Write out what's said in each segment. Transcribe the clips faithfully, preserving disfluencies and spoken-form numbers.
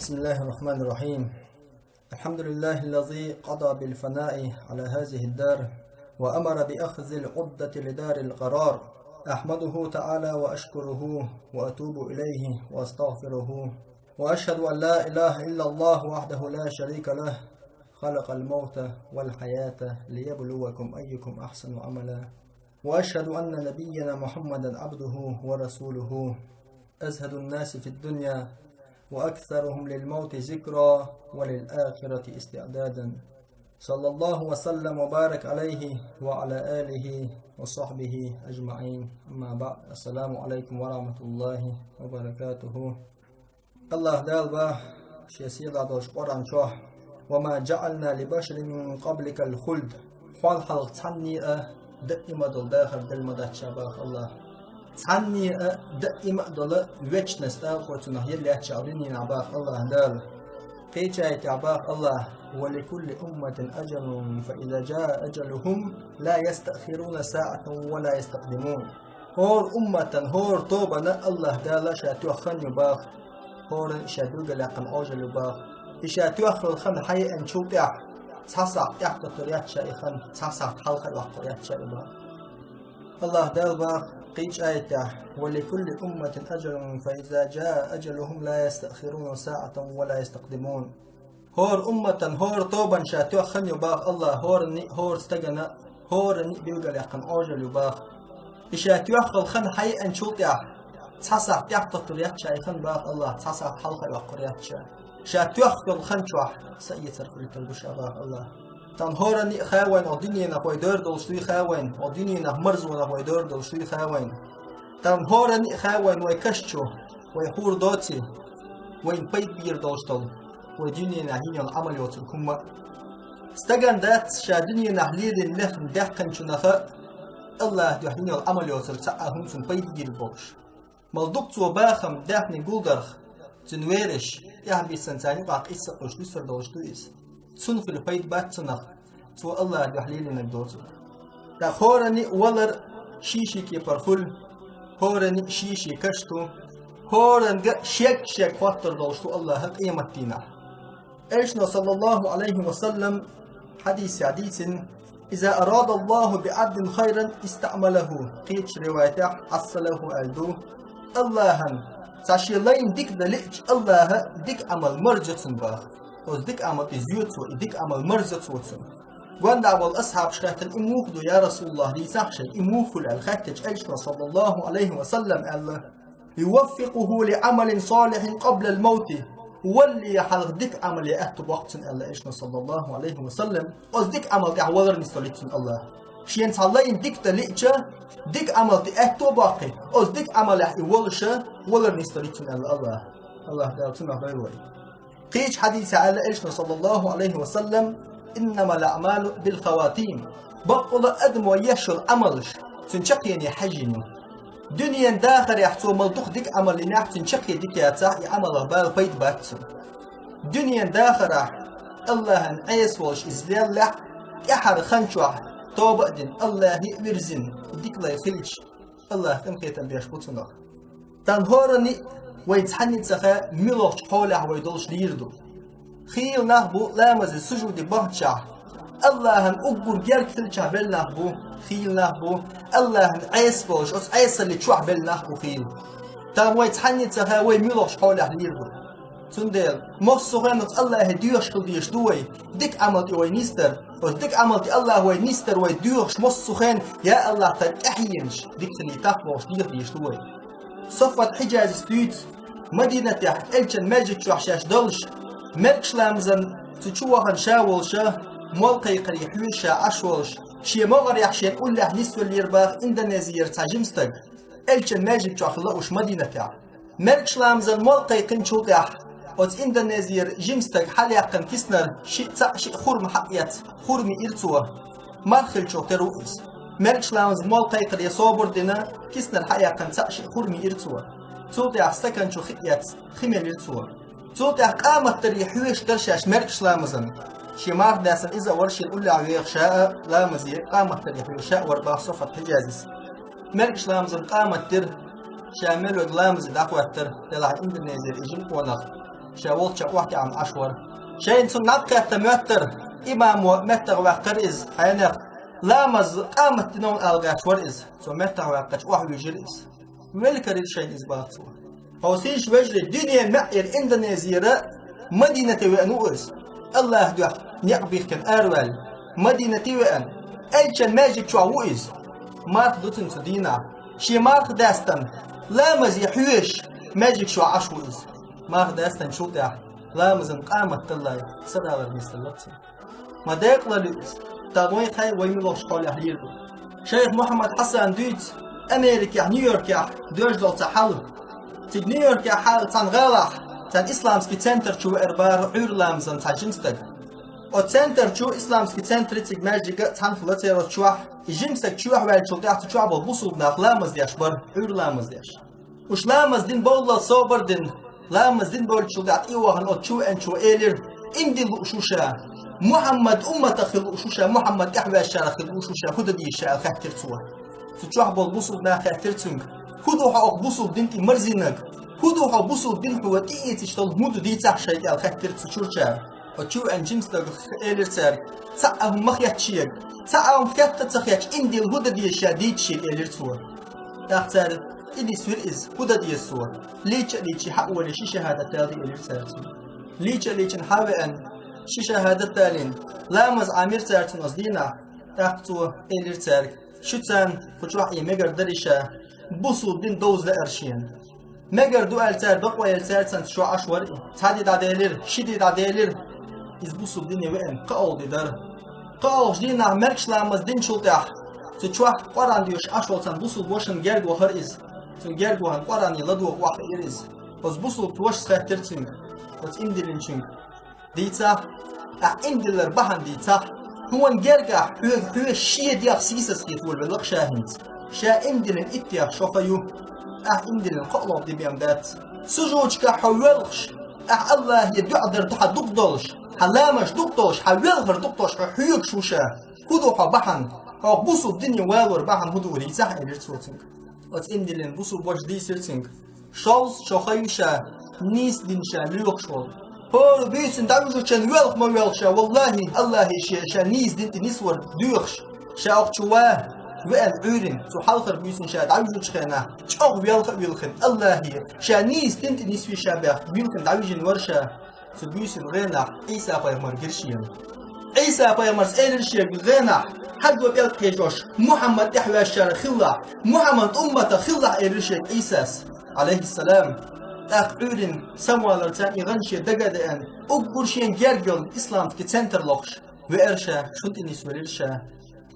بسم الله الرحمن الرحيم. الحمد لله الذي قضى بالفناء على هذه الدار، وأمر بأخذ العدة لدار القرار. أحمده تعالى وأشكره وأتوب إليه وأستغفره، وأشهد أن لا إله إلا الله وحده لا شريك له، خلق الموت والحياة ليبلوكم أيكم أحسن عملا. وأشهد أن نبينا محمدا عبده ورسوله، أزهد الناس في الدنيا وأكثرهم للموت ذكرا وللآخرة استعدادا، صلى الله وسلم وبارك عليه وعلى آله وصحبه أجمعين. أما بعد، السلام عليكم ورحمة الله وبركاته. Аллаха Дала бах шен сийлахь долчу Къуръан чохь: «وما جعلنا لبشر من قبلك الخلد». Хьол хьалха цхьанне а даима долу дахар делла ма дац ша, бах Аллаха. Цхьанне а даима а долу вечность, тӀаккха цунах яла яц ша дуьненахь, бах Аллаха Дала. Кхечу аятехь бах Аллаха: «ولكل أمة أجل فإذا جاء أجلهم لا يستأخرون ساعة ولا يستقدمون». ХӀора умматан, хӀора тобанан Аллаха Дала ша тоьхна хан ю бах. ХӀоран ша билгалъяьккхина Ӏожалла ю бах. И ша тоьхна хан хьаеанчул тӀаьхьа цхьа сахьт тӀаьхьатоттур яц ша и хан, цхьа сахьт хьалха а йоккхур яц ша и бах. Аллаха Дала бах кхечу аятехь: «ولكل أمة أجل فإذا جاء أجلهم لا يستأخرون ساعة ولا يستقدمون». ХӀора умматан, хӀора тобан ша тоьхна хан ю бах Аллаха, хӀоран ниъ, хӀора стагана, хӀоран ниъ билгалъяьккхина Ӏожалла ю бах. И ша тоьхна хан хьаеанчул тӀаьхьа цхьа сахьт тӀаьхьатоттур яц ша и хан, бах Аллаха, цхьа сахьт хьалха а йоккхур яц ша. Ша тоьхна йолу хан чохь са эцар хуьлуьйтур ду ша, бах Аллаха. Тхан хӀора ниъ хаа вайн, оха дуьненах вай дер долуш дуй хаа вайн, оха дуьненах марзонах вай дер долуш дуй хаа вайн. Тхан хӀора ниъ хаа вайн вай каш чу, вай хуур доций, вайн пайда бийр долуш долу, вай дуьненахь йина йолу Ӏамал йоцург хӀумма а. Стагана дац ша дуьненахь лелийна лехна даьккхинчунах а Аллаха дуьхьа йина йолу Ӏамал йоцург цхьа а хӀума цунна пайда бийр болуш. Мала ду-кх цо бахам даьхни гулдарх, цуьнан вераш, тӀаьхьа биссина царна юкъахь къийса а кхуьйсуш дуьсур долуш ду иза. Цунна хуьлу пайда бац цунах, цо Аллаха дуьхьа лелийнарг доцург. ТӀаккха хӀора ниъ валар шен-шен кепара хуьлу, хӀора ниъ шен-шен каш ду, хӀоранга шег-шег хоттур долуш ду Аллаха къематдийнахь. Элчано, саллаллаху Ӏалайхи ва саллам, хьадисехь дийцина: «إذا أراد الله بعبد خيرا استعمله», кхечу риваятехь: «عسله», аьлла ду. Аллахьан цхьа шен лайна дика дан лиъча, Аллаха дика Ӏамал марзо цунна бах. Оцу дика Ӏамал иза йо цо, и дика Ӏамал марзо цо цунна. Гондахь болу асхьабаш хаьттина: «И муха ду, я Расулаллах, дийцахь шайн, и муха хуьлу?» аьлла хаьттича, Элчано, саллаллаху Ӏалайхи ва саллам, аьлла: «يوفقه لعمل صالح قبل الموت». Валле хьалха дика Ӏамал ян аьтто боккху цунна, аьлла Элчано, саллаллаху Ӏалайхи ва саллам. Оцу дика Ӏамал тӀехь валар нисдолуьйту цунна Аллаха. Шена цхьа лайна дика дан лиъча, дика Ӏамал тӀе аьтто боккхий, оцу дика Ӏамалехь и волуша валар нисдолуьйту цунна, аьлла Аллаха. Аллаха Дала цунах дойла вай. Кхечу хьадисехь аьлла Элчано, саллаллаху Ӏалайхи ва саллам: «إنما الأعمال بالخواتيم». Баккъала адамо еш йолу Ӏамалш цуьнан чаккхене хьаьжжина ю. Дуьненан дахарехь цо мала дукха дика Ӏамал йинехь, цуьнан чаккхе дика яцахь, и Ӏамалах бала пайда бац цунна. Дуьненан дахарехь Аллахьан Ӏеса волуш иза леллехь, тӀаьхьара хан чохь тоба а дина, Аллахье а вирзина, дика лай хилча, Аллаха къинхетам беш бу цунах. Тхан хӀора ниъ вай цхьанне ца хаьа, муьлхачу хьолехь вай долуш лийр ду. Хийла нах бу ламазе, сужуде бахчахь, Аллахьан уггар герга хилчахь белла нах бу, хийла нах бу, Аллахьан Ӏеса болуш, оцу Ӏесалли чохь белла нах бу хийла. Тхан вай цхьанне ца хаьа, вай муьлхачу хьолехь лийр ду. Цундела массо а хенахь Аллахье доьхуш хила дезаш ду вай, дика Ӏамал тӀе вай нисдар. Оцу дика Ӏамал тӀе Аллахьа вай нисдар вай доьхуш массо а хенахь, я Аллах, тхан тӀаьхьенаш дика хилийтахь бохуш доьхуш дезаш ду вай. Софват Хьиджазис дуьйцу, Мадинатехь Элчан маьждиг чохь шаьш долуш, маьркӀаж ламазан цу чу вахана ша волуша, мол кхайкхаре хьоьжуш ша Ӏаш волуш, шен могӀарехь шен уллехь нисвеллера баха Индонезияра цхьа жима стаг, Элчан маьждиг чохь лууш Мадинатехь. МаьркӀаж ламазан мол кхайкхинчул тӀаьхьа оцу Индонезияра жима стага хьалаяьккхина киснара шиъ цхьаъ, шиъ хурма хьаэцна, хурма йира цо. Марха хиллачух тера ву иза. МаьркӀаж ламазан мол кхайкхаре собар дина, киснара хьаэцна цхьаъ, шиъ хурма йира цо. Цул тӀаьхьа стакан чу хи эцна, хи мелира цо. Цул тӀаьхьа къамат даре хьоьжуш дара шаьш маьркӀаж ламазан. Шен марха даьссина иза а вара, шен уллехь веха ша а ламазе, къамат даре хьоьжуш ша а вара баха Софват Хьиджазис. МаьркӀаж ламазан къамат дира, ша мел верг ламазе дӀахӀоьттира, делахь Индонезияра и жима къонах Ша волча охьатаьӀна Ӏаш вара. Шайна цунна наб кхетта моьттара, имамо меттах ваьккхар иза, хьенех, ламаз къамат динон ала гӀаш вара иза. Цо меттах ваьккхача охьавижира иза. Велкарира шайна иза баха цо. Хьо сийша вежарий, дуьне маьӀӀера Индонезера Мадинате веана ву иза. Аллахь дуьхьа некъ бихкина араваьлла, Мадинате веана, Элчан маьждиг чохь ву иза. Марха ду цуьнан цу дийнахь. Шен марха даьстина, ламазе хьоьжуш, маьждиг чохь Ӏаш ву иза. Марха даьстинчул тӀаьхьа ламазан къамат даллалц саралар нисдалар цунна. Ма декъалалуьйту иза, тахана вай хьай вай муьлхачу хьолехь лийр ду. Шайх Мухьаммад Хьасан дуьйцу, Америкехь, Нью-Йоркехь доьжна долу цхьа хьал. Цига Нью-Йоркехь хьал цхьана гӀалахь, цхьана исламский центр чу веара бара Ӏуьйра ламазан цхьа жима стаг. Оцу центр чу, исламский центре цига маьждига а цхьаьна хилла церан оцу чохь, и жима стаг чоьхьа ваьллачул тӀаьхьа цу чохь болу бусулба нах ламаз деш бара, Ӏуьйра ламаз деш. Уьш ламаз дина бовлла, собар дина, ламаз дина бовллачул тӀаьхьа тӀе а вахана оцу чу веанчо элира: «Иман дилла лууш ву ша, Мухьаммад умматах хила лууш ву ша, Мухьаммад тӀаьхьаваьшшарах хила лууш ву ша, хӀун дан деза ша?» аьлла хаьттира цо. Цу чохь болу бусулба наха хаьттира цуьнга: «ХӀун ду хьо оха бусулба дина тӀе марзийнарг? ХӀун ду хьо бусулба дин хьо тӀеэцаш долу, хӀун ду, дийцахьа шайга?» аьлла хаьттира цу чуьрчара. Оцу чу веанчу жима стага элира цаьрга: «Цхьаъ а хӀума ма хетта шега, цхьаъ а хӀума хетта а ца хеташ, иман дилла хӀун дан деза ша, дийца шега», элира цо. ТӀаккха цара тӀе нисвира иза: «ХӀун дан деза цо?» «Лийча а лийчий, хьа а валий, ши шахӀадат далий», элира цара цуьнга. Лийча а лийчина хьа а веана, ши шахӀадат далийна, ламаз Ӏамийра цара цунна оцу дийнахь. ТӀаккха цо элира цаьрга: «Шуьца кху чохь и мегар дарий ша, бусулба дин довза лаьара шена». Мегар ду аьлла цара бакъо елла, цара цуьнца чохь Ӏаш вара и. Цхьа де дӀаделира, ши де дӀаделира. Иза бусулба дине веана кхоалгӀа де дара. КхоалгӀачу дийнахь маьркӀаж ламаз динчул тӀаьхьа цу чохь Къуръан доьшуш Ӏаш волу цхьана бусулба вашина герга вахара иза. Цуьнан герга вахана Къуръане ладогӀа охьаэира иза. Оцу бусулба вашас хаьттира цуьнга, оцу иман диллинчуьнга: «Дийцахь, ахь иман диллар бахьана дийцахь, хьуна гергахь хьоьга хьоьжуш шен дегӀ сийсаз хета волавелла-кх ша хӀинца. Ша иман диллина итт дегӀ шо хан ю. Ахь иман диллина кхоалгӀа де бен дац. Сужудашкахь хьо воьлхуш, ахь Аллахье дуӀа дар хьан дукха долуш, хьан ламазаш дукха долуш, хьан велхар дукха долуш хьо хьоьгуш ву ша. ХӀун ду хьо бахьана? Хьо бусулба дине валор бахьана хӀун ду, дийцахь», элира цо цуьнга. Оцу иман диллина бусулба вашас дийцира цуьнга: «Шовзткъа шо хан ю ша нийса дин ша лоьхуш волу. ХӀора буьйсанна дӀавижначу хенахь воьлху ма воьлху ша, валлахӀи, Аллахье, ша нийса дин тӀе нисвар доьхуш. Ша оха чу ван, веана Ӏуьйрана, цу хьалхара буьйсанна ша дӀавижначу хенахь, чӀогӀа велха а вилхина, Аллахье, ша нийса дин тӀе нисве ша баьхка, вилхина дӀавижина вара ша». Цу буьйсанна гӀенахь Ӏийса-пайхамар гира шена. Ӏийса-пайхамарс элира шега гӀенахь, хьаьжо пӀелг хьежош: «Мухьаммад тӀаьхьаваьшшарах хилалахь, Мухьаммад умматах хилалахь», элира шега Ӏийсас, Ӏалайхиссалам. ТӀаккха Ӏуьйрана самавалар царна и гӀан шен дага а деана, уггар шена герга йолу исламский центр лохуш веара ша, шун тӀе нисвелира ша.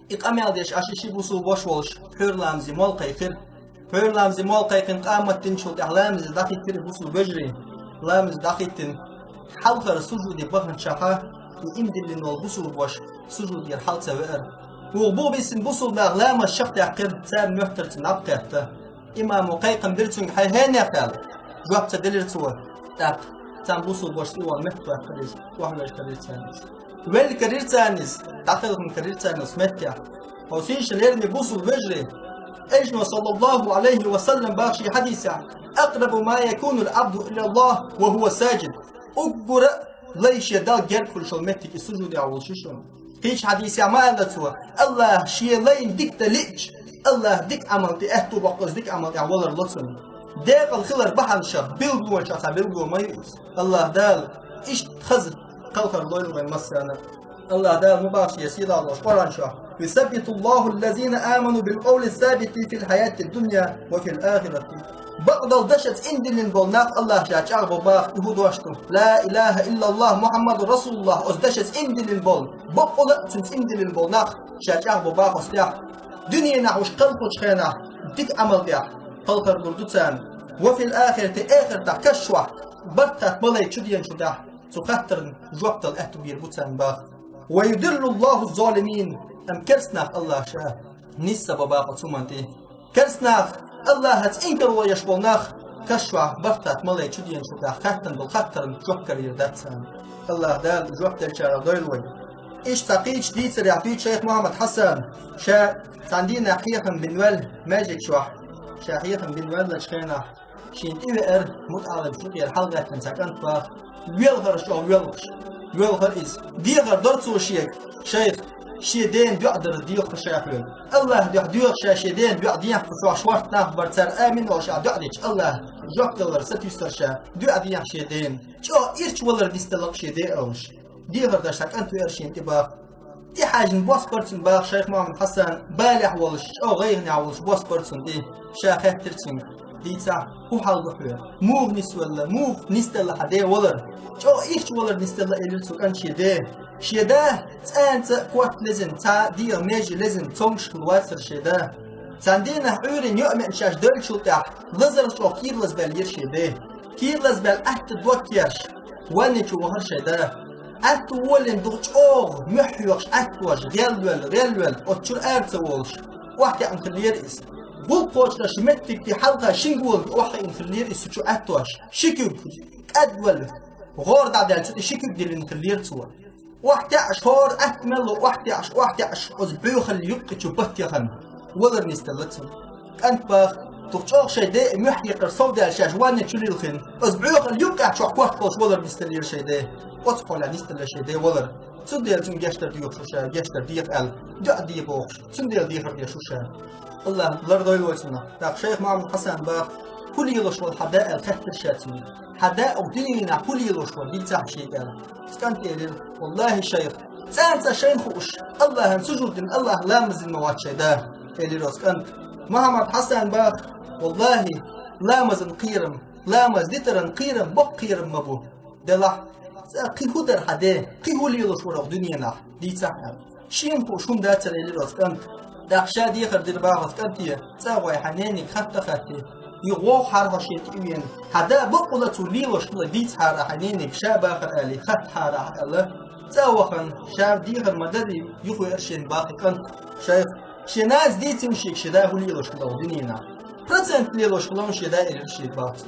И къамел деш Ӏаш и ши бусулба ваша волуш, пхьуьйра ламазе молла кхайкхира. Пхьуьйра ламазе молла кхайкхина, къамат динчул тӀаьхьа ламазе дӀахӀиттира и бусулба вежарий. Ламазе дӀахӀиттина, хьалхара сужуде баханчохь и иман диллина волу бусулба ваша сужудера хьал ца веара. Вукху бух биссина бусулба нах ламаз чекхдаьккхира, царна моьттура цуьнан наб кхетта. Имамо кхайкхам бира цуьнга: «Хьайн хӀенех?» аьлла. Жоп ца делира цо. ТӀаккха царна бусулба вашас тӀе а вахана меттах ваьккхира иза, охьавоьжна карийра царна иза. Велла карийра царна иза, дӀакхелхина карийра царна оцу меттехь. Хьо сийша лераме бусулба вежарий, Элчано, саллаллаху Ӏалайхи ва саллам, боху шен хьадисехь: «Акърабу ма якунул Ӏабду илаллахӀ ва хӀува сажид». Уггар а лай шен Далла герга хуьлуш йолу меттиг и сужудехь волуш ю шуна. Кхечу хьадисехь ма аьлла цо: «Аллахь шен лайна дика дан лиъча, Аллахь дика Ӏамал тӀе аьтту боккху, оцу дика Ӏамал тӀехь валар ло цунна». Декъала хилар бахьана ша билгалонаш, цхьа билгало ма ю иза. Аллахь Дала иштта хаза кхалхар лойла вайн массарна. Аллахь Дала ма боху шен сийлахь долчу Къуръан чохь: «Юсаббитуллаху ллазина аману бил къавли ссабити фил хьаяти ддунья ва фил ахирати». Бакъдолу дашаца иман диллина болу нах Аллахь ша чӀагӀбо боху, и хӀун дош ду? Ла илаха иллаллахӀ, Мухьаммаду расулуллахӀ, оцу дашаца иман диллина болу, бакъволу а цуьнца иман диллина болу нах ша чӀагӀбо боху оцу тӀехь. Дуьненахь уьш кхалхарчу хенахь дика Ӏамал тӀехь кхалхар лур ду царна. Ва фил ахирати, эхартахь каш чохь барт хатта малайк чу деначул тӀаьхьа цу хаттарна жоп дала аьтту бийр бу царна боху. «Ва юдиллуллаху ззалимин», амма керста нах Аллахь ша нисса бо боху оцу хӀуманна тӀе. Керста нах, Аллахьаца инкарло еш болу нах, каш чохь барт хатта малайк чу деначул тӀаьхьа хаттана долу хаттарна жоп карийр дац царна. Аллахь Дала жоп деллачарах дойла вай. Иштта цхьа кхечу дийцарехь дуьйцу шайх Мухьаммад Хьасан, ша цхьана дийнахь хьехам бина ваьлла маьждиг чохь, ша хьехам бина ваьллачу хенахь, Шен тӀевеара, мутаӀалим чу кхера хьалгӀаьттина цхьа кӀант баха, велхар чӀогӀа велхаш, велхар иза. Дехар дора цо шега, шайх, шен дена доӀа дар дехар ша хьоьга. АллахӀа дуьхьа доьху ша шен дена доӀа дехар, цу чохь шортта нах бар, цара амин олуш а доӀа дича, АллахӀа жоп далар сатуьйсура ша, доӀа дехар шен дена. ЧӀогӀа ирча валар нисделла-кх шен ден олуш. Дехар деш цхьа кӀант веара шен тӀе баха. ТӀехьаьжна бос бара цуьнан баха шайх Мухьаммад Хьасан, балехь волуш, чӀогӀа гӀайгӀанехь волуш бос бара цунна тӀе. Ша хаьттира цуьнга, дийцахь, хӀун хьал ду хьоьга? Муха нисвелла, муха нисделла хьан ден валар? ЧӀогӀа ирча валар нисделла, элира цу кӀанта шен ден. Шен да цӀенца а корта лезина, цхьа дегӀан меже лезина цомгуш хилла вацара шен да. Цхьана дийнахь Ӏуьйранна йоӀ меъна шаьш девллачул тӀаьхьа лазарах чӀогӀа кийра лазабаьлла яра шен ден. Кийра лазабаьлла атта дог кхерш, ванни чу вахара шен да. Атта волийна духа чӀогӀа муьхь хьоьхуш, атта дош, гӀелвелла, гӀелвелла, оцу чуьра ара ца волуш, охьатаьӀна хиллера иза. ГӀуллакх кхочуш меттиг тӀе хьалха шина гонга охьахиъна хиллера иза цу чу атта дош. Ши куьг кӀадвелла, гӀора дӀадаьлла цу тӀе ши куьг диллина хиллера цо. ОхьатаьӀаш, хӀора атта мел ло охьатаьӀаш, охьатаьӀаш, оцу бӀоьхалла юккъе чу паттехана валар нисделла цуьнан. КӀант баха, духа чӀогӀа шайн ден муьхь екхар совдаьлла шаьш ванни чу лилхина, оцу бӀоьхалла юккъехь чохь корта болуш валар нисделлера шайн ден. Оцу хьолехь нисделла шайн ден валар. Цундела цунна гечдар доьхуш ву ша, гечдар деха аьлла, доӀа де бохуш, цундела дехар деш ву ша. АллахӀа лардойла вай цунах. ТӀаккха шайх Мухьаммад Хьасан баха, хӀун лелош вара хьан да аьлла хаьттира ша цуьнга. Хьан да оцу дуьненахь хӀун лелош вара, дийцахь шега аьлла. Цу кӀанта элира, валлахӀи, шайх, цӀенца а шайна хууш, АллахӀана сужуд дина, АллахӀ ламаз дина ма вац шайн да, элира оцу кӀанта. Мухьаммад Хьасан баха, валлахӀи, ламазан кхерам, ламаз дитаран кхерам боккха кхерам ма бу. Делахь, цкъа кхин хӀун дара хьан ден, кхин хӀун лелош вара оцу дуьненахь, дийцахь аьлла. Шена хууш хӀума дацара, элира оцу кӀанта. ТӀаккха ша дехар дира баха оцу кӀанте, цкъа а гӀой хьан нене хатта а хаттий, юха вогӀу хьара хьо шен тӀе вена, хьан да бакъволуш цо лелош хилар дийцахьара хьан нене, ша бахар алий, хаттахьара ахь аьлла. ЦӀа а вахана, ша дехар ма-дарра, юхавеара шена баха и кӀант. Шайх, шен нанас дийцина шега шен да хӀун лелош хилар оцу дуьненахь. Процент лелош хилла шен да, элира шега баха цо.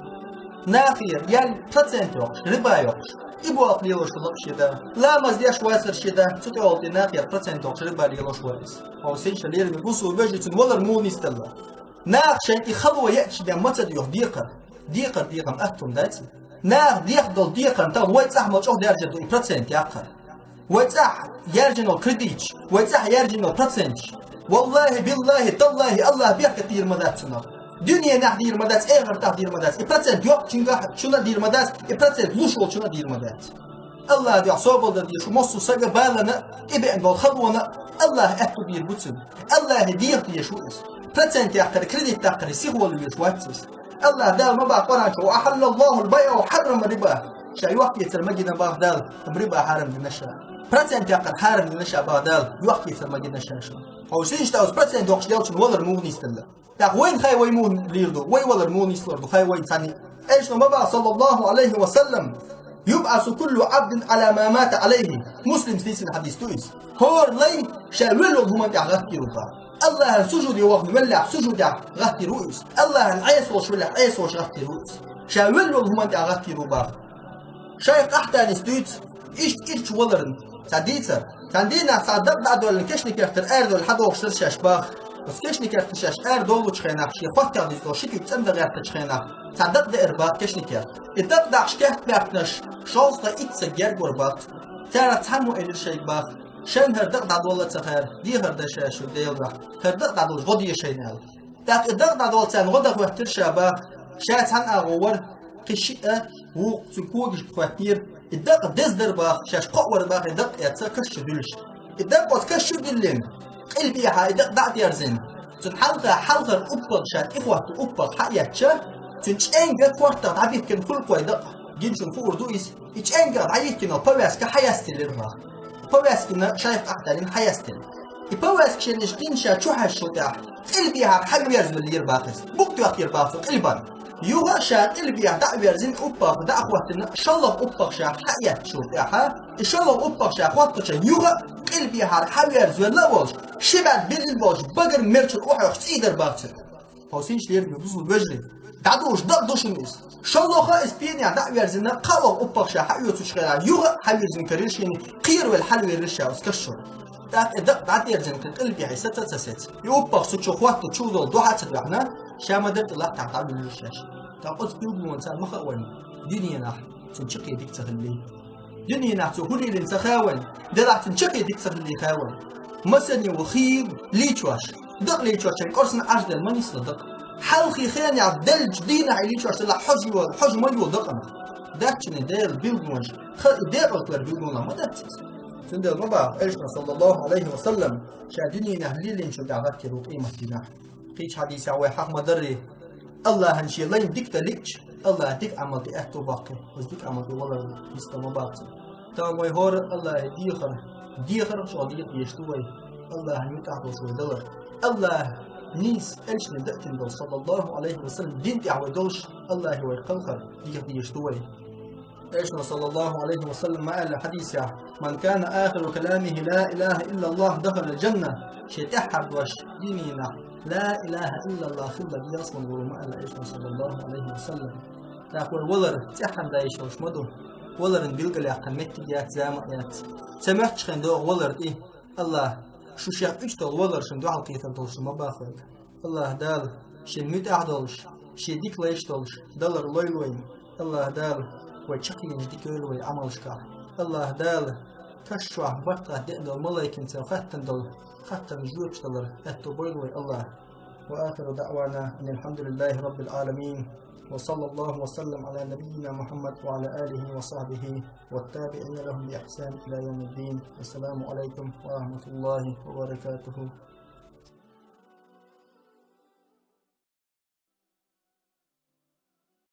Нахера ял процент йоккхуш, риба йоккхуш, и болх лелош хилла шен да. Ламаз деш вацара шен да, цу тӀехула тӀе нахера процент йоккхуш риба лелош вара иза. Хьо сийша лераме бусулба вежарий, цуьнан валар муха нисделла? Наха шайна и хало еъча ден ма ца доьху декхар. Декхар дехам атта хӀума дац и. Наха дехка долу декхарна тахана вай цӀахь мел чӀогӀа даьржина ду и процент яккхар. Вай цӀахь яьржина йолу кредиташ, вай цӀахь яьржина йолу проценташ. ВаллахӀи, биллахӀи, таллахӀи, АллахӀ бехке дийр ма дац цунах. Дуьненахь дийр ма дац, эхартахь дийр ма дац. И процент йоккхучуьнгахь чуьнан а дийр ма дац, и процент луш волчунна а дийр ма дац. АллахӀ дуьхьа собар дар дезаш ву массо а сага балана а, тӀебеана болу халона а, АллахӀа аьтто бийр бу цуьнан. АллахӀе деха дезаш ву иза. Процент яккхаре, кредит даккхаре сихвала везаш вац иза. АллахӀ Дала ма баха Къуръан чу: «وأحل الله البيع وحرم الربا». Ша йохк-эцар ма гина баха Дала, хӀума риба хьарам дина ша. Процент яккхар хьарам дина ша баха Дала, йохк-эцар ма гина ша шуна. Хьо сийша тӀе оцу процент йоккхуш делчун валар муха нисделла? ТӀаккха вайна хай вай муха лийр ду, вай валар муха нислур ду, хай вайна цхьаьна. Элчано ма баха, саллаллаху алейхи ва саллам: «يبعث كل عبد على ما مات عليه». Муслимс дийцина хьадис ду иза. ХӀора лай ша велла волу хӀуманна тӀехь гӀаттийр ву баха. АллахӀан сужуде вахана веллехь, сужудехь гӀаттийр ву иза. АллахӀан Ӏеса волуш веллехь, Ӏеса волуш гӀаттийр ву иза. Ша велла волу хӀуманна тӀехь гӀаттийр ву баха. Шайх Къахтанис дуьйцу, иштта ирча валарна цхьа дийцар. Цхьана дийнахь цхьа дакъа дӀадоьллина кешнийн кертара арадовлла хьадогӀуш дара шаьш баха. Оцу кешнийн кертара шаьш арадовлучу хенахь, шен хоттех дисто ши куьг цӀандан гӀертачу хенахь, цхьа дакъа деара баха кешнийн керта. И дакъа дахьаш кертбаьхкинарш шовзткъе итт саг гергора баха. Царах цхьаммо элира шайга баха: «Шайна хӀара дакъа дӀадолла ца хаьара, дехар дан ша шуьга Делан дуьхьа, хӀара дакъа дӀадолуш гӀо де шайна», – аьлла. ТӀаккха и дакъа дӀадоллу царна гӀо дан хӀоьттира ша баха. Ша цхьана агӀо вара, кхин шиъ а, вукху цуьнан когашка хӀоьттинера. И дакъа деза дара баха, шаьш кхоъ вара баха и дакъа эцна каш чу дуьллуш. И дакъа оцу каш чу диллина, къилбехьа и дакъа дӀа а дерзийна, цуьнан хьалха хьалхара уппагӀа, ша тӀехӀотта уппагӀа схьаэцча, цуьнан чӀенга кортах дӀабихкина хуьлу-кх вай дакъа. Гина шуна хуур ду иза. И чӀенга дӀайихкина повязка схьаяьстелира баха. Повязкина шайх Къахтанин схьаяьстира. И повязка шен иштта гина ша чу хьаьжначул тӀаьхьа, къилбехьара схьаверзавеллера баха иза. Букъ тоьхкира баха цо къилбан. Юха а ша къилбехьа дӀа а верзина, уппагӀа дӀа а хӀоттийна, шолгӀа уппагӀа ша схьаэцначул тӀаьхьа, и шолгӀа уппагӀа ша хӀоттучу юха а къилбехьара схьаверзавелла а волуш, ши бӀаьрг биллина болуш, багара мерчул охьоьхуш цӀий дара баха цуьнан. Хьо сийша лераме бусулба вежарий, дӀадолуш дакъа ду шуна иза. ШолгӀа а иза пенехь дӀа а верзина, кхоалгӀа уппагӀа ша схьаоьцучу хенахь, юха а схьаверзина карийра шена, кхеравелла хьалавелира ша оцу каш чуьра. ТӀаккха и дакъа дӀадерзийна кхин къилбехьа саца а ца сецна, и уппагӀа цу чу хӀотто чу долу дуьхьа а ца доьхна, ша ма-дарра тӀе латтахь дӀавуьллура шаьш. ТӀаккха оцу билгалонца ма хаьа вайна дуьненахь цуьнан чаккхе дика ца хилла. Дуьненахь цо хӀун лелийна ца хаьа вайна, делахь цуьнан чаккхе дика ца хилла хаьа вайна. Масане ву хийла лийчош, дакъа лийчош, шайн кӀорсана Ӏаш дерг ма нисло дакъа. Хьалхе хенехь деллачу дийнахь и лийчош делахь хьожа йолу, хьожа ма йолу дакъана. Даьччане Делан билгалонаш, ха-, и декъалхлера билгалонаш ма дац иза. Цундела ма баха, Элчано, саллаллаху Ӏалайхи ва саллам, ша дуьненахь лелийначул тӀаьхьа гӀаттийра ву къематдийнахь. Кхечу хьадисехь вай хьаха ма-дарра, Аллахьана шен лайна дика дан лиъча, Аллахьа дика Ӏамал де аьтто боккху, оцу дика Ӏамал де валар нисло ма бац. Тахана вай хӀора Аллахье дехар, дехар а чӀогӀа декъа дезаш ду вай, Аллахьан муьтӀахь долуш вай далар. Аллахьа нийса Элчане даийтина долу, саллаллаху Ӏалайхи ва саллам, дин тӀехь вай долуш, Аллахье вай кхалхар деха дезаш ду вай. Элчано, саллаллаху Ӏалайхи ва саллам, ма аьлла хьадисехь: «Ман кана ахиру каламихи ла илаха иллаллах, дахалал джанна». Шен тӀаьххьара дош дуьненахь ла илаха иллаллах хилла дезаш ван ву ма аьлла Элчано, саллаллаху Ӏалайхи ва саллам. ТӀаккха вай валар цӀеххьана дан йиш йолуш ма ду. Валаран билгалех кхин меттиг яц, зама а яц. Ца моьттучу хенахь догӀу валар тӀе. Аллахь, шу шех уьш долу валар шуна дуьхьал кхетар долуш ма баха вайга. Аллахь Дала шен муьтӀахь долуш, шен дика лайш долуш далар лойла вайна. Аллахь Дала вай чекхйенаш дика йойла вай Ӏамалшкахь. Аллахь Дала каш чохь баттахь деана долу малайкаца хаттам долу, хаттам жоьпаш далар аьтто бойла вай Аллахь. Ва ахиру даъвана анил хьамдулиллахи раббил Ӏаламин. Ва саллаллаху ва саллам Ӏала набиййина Мухьаммад ва Ӏала алихи ва сахьбихи ва табиӀина лахум би ихсан ила явмиддин. Ассаламу Ӏалайкум ва рахматуллахи ва баракатуху.